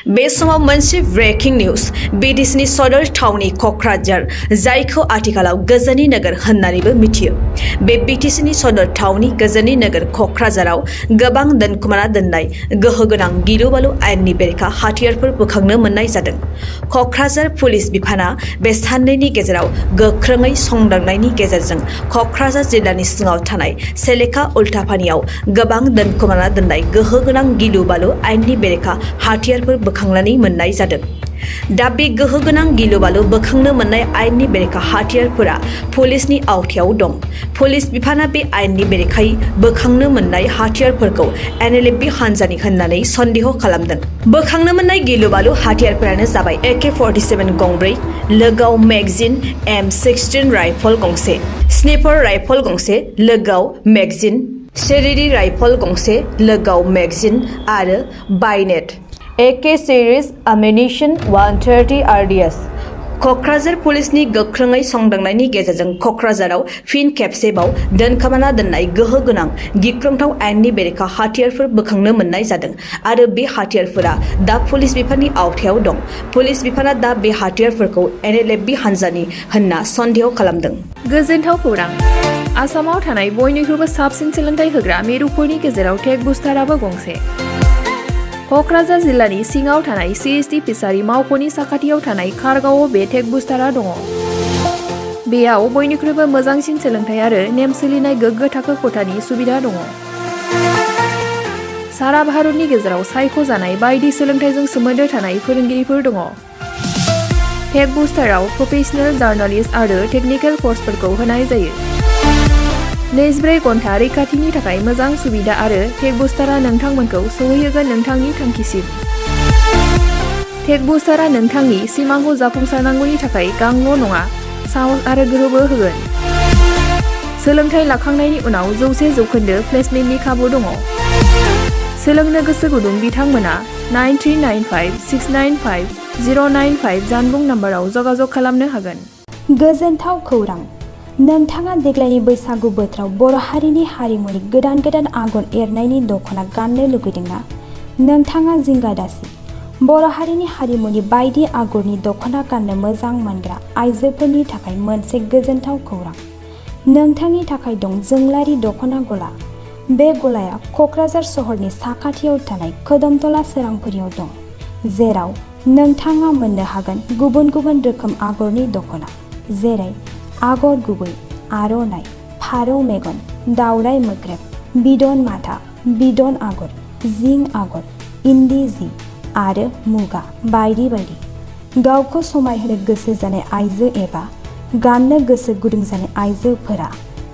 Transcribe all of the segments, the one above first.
बे समाव मोनसे ब्रेकिं निउज बिटिसिनि सदर थावनि क'क्राझार जायखौ आथिखालाव गोजोननि नोगोर होननानैबो मिथियो। बे बिटिसिनि सदर थावनि गोजोननि नोगोर क'क्राझाराव गोबां दोनखोमाना दोननाय गोहोगोनां गिलु-बालु आयेननि बेरेखा हाथियारफोर बोखांनो मोननाय जादों। क'क्राझार पुलिस बिफाना बे साननैनि गेजेराव गोख्रोङै संदांनायनि गेजेरजों क'क्राझार जिल्लानि सिङाव थानाय सेलेका उल्टापानियाव गोबां दोनखोमाना दोननाय गोहोगोनां गिलु-बालु आयेननि बेरेखा हाथियारफोर बोखांनानै मोननाय जादों। दा बे गोहोगोनां गिलु-बालु बोखांनो मोननाय आयेननि बेरेखा हाथियारफोरा पुलिसनि आवथायाव दं। पुलिस बिफाना बे आयेननि बेरेखायै बोखांनो मोननाय हाथियारफोरखौ NLFB हान्जानि होननानै सन्देह खालामदों। बोखांनो मोननाय गिलु-बालु हाथियारफोरानो जाबाय AK-47 गंब्रै, लोगोआव मेगजिन M16 राइफल गंसे, स्निपर राइफल गंसे, लोगोआव मेगजिन, शेरिरि राइफल गंसे, लोगोआव मेगजिन आरो bayonet AK series ammunition 130 RDS। Kokrajhar पुलिसनि गोख्रोङै संदांनायनि गेजेरजों क'क्राझाराव फिन खेबसेबाव दोनखोमाना दोननाय गोहोगोनां गिख्रंथाव आयेननि बेरेखा हाथियारफोर बोखांनो मोननाय जादों आरो बे हाथियारफोरा दा पुलिस बिफाननि आवथायाव दं। पुलिस बिफाना दा बे हाथियारफोरखौ NLFB हान्जानि होनना सन्देह खालामदों। गोजोनथाव खौरां। आसामाव थानाय बयनिख्रुइबो साबसिन सोलोंथाइ होग्रा मिरुफोरनि गेजेराव टेक बुस्टाराबो गंसे। क'क्राझार जिल्लानि सिङाव थानाय CST फिसारि मावख'नि साखाथियाव थानाय खारगावआव बे टेक बुस्टारा दङ। बेयाव बयनिख्रुइबो मोजांसिन सोलोंथाइ आरो नेम सोलिनाय गोग्गो थाखो खथानि सुबिदा दङ। सारा भारतनि गेजेराव सायख'जानाय बायदि सोलोंथाइजों सोमोन्दो थानाय फोरोंगिरिफोर दङ। टेक बुस्टाराव प्रफेशनेल जार्नालिस्ट आरो टेकनिकेल कर्सफोरखौ होनाय जायो। 24 घन्टा रैखाथिनि थाखाय मोजां सुबिदा आरो टेक बुस्टारा नोंथांमोनखौ सौहैहोगोन नोंथांनि थांखिसिम। टेक बुस्टारा नोंथांनि सिमांखौ जाफुंसारनांगौनि थाखाय गांल' नङा, साहस आरो गोहोबो होगोन। सोलोंथाइ लाखांनायनि उनाव 100% प्लेसमेन्टनि खाबु दङ। सोलोंनो गोसो गुदुं बिथांमोना 9395695095 जानबुं नाम्बाराव जगाजग खालामनो हागोन। गोजोनथाव खौरां। नोंथाङा देग्लायनि बैसागु बोथोराव बर' हारिनि हारिमुनि गोदान गोदान आगर एरनायनि दख'ना गाननो लुगैदोंना? नोंथाङा जिंगा दासि। बर' हारिनि हारिमुनि बायदि आगरनि दख'ना गाननो मोजां मोनग्रा आइजोफोरनि थाखाय मोनसे गोजोनथाव खौरां। नोंथांनि थाखाय दं जोंलारि दख'ना गला। बे गलाया क'क्राझार सहरनि साखाथियाव थानाय खोदोमतला सोरांफुरियाव दं, जेराव नोंथाङा मोननो हागोन गुबुन गुबुन रोखोम आगरनि दख'ना, जेरै आगर गुबै, आर'नाइ, फारौ मेगन, दावराइ मोख्रेब, बिदन माथा, बिदन आगर, जिं आगर, इन्दि जि आरो मुगा बायदि बायदि। गावखौ समायहोनो गोसो जानाय आइजो एबा गाननो गोसो गुदुं जानाय आइजोफोरा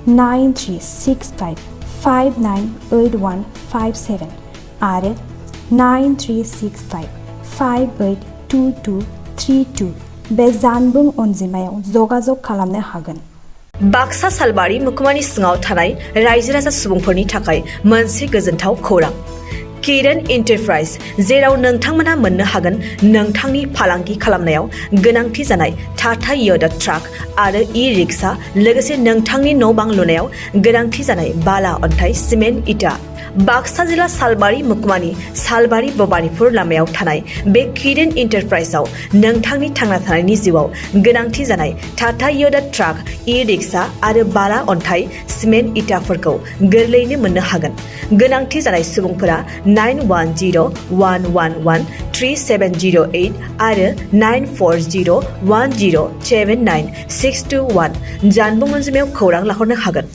9365598157 आरो 9365582232 बे जानबुं अनजिमायाव जगाजग खालामनो हागोन। बाक्सा सालबारि महकुमानि सिङाव थानाय रायजो राजा सुबुंफोरनि थाखाय मोनसे गोजोनथाव खौरां। किरण एन्टारप्राइज, जेराव नोंथांमोना मोननो हागोन नोंथांनि फालांगि खालामनायाव गोनांथि जानाय टाटा य'दा ट्राक आरो ई-रिक्सा, लोगोसे नोंथांनि न' बां लुनायाव गोनांथि जानाय बाला, अन्थाइ, सिमेन्ट, इटा। बाक्सा जिल्ला सालबारि महकुमानि सालबारि भबानिपुर लामायाव थानाय बे किरण एन्टारप्राइजआव नोंथांनि थांना थानायनि जिउआव गोनांथि जानाय टाटा य'दा ट्राक, ई-रिक्सा आरो बाला, अन्थाइ, सिमेन्ट, इटाफोरखौ गोरलैयैनो मोननो हागोन। गोनांथि जानाय सुबुंफोरा 9101113708 आरो 9401079621 जानबुं अनजिमायाव खौरां लाहरनो हागोन।